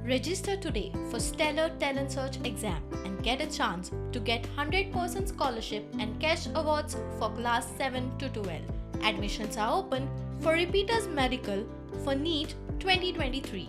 Register today for Stellar Talent Search exam and get a chance to get 100% scholarship and cash awards for class 7 to 12. Admissions are open for repeaters medical for NEET 2023.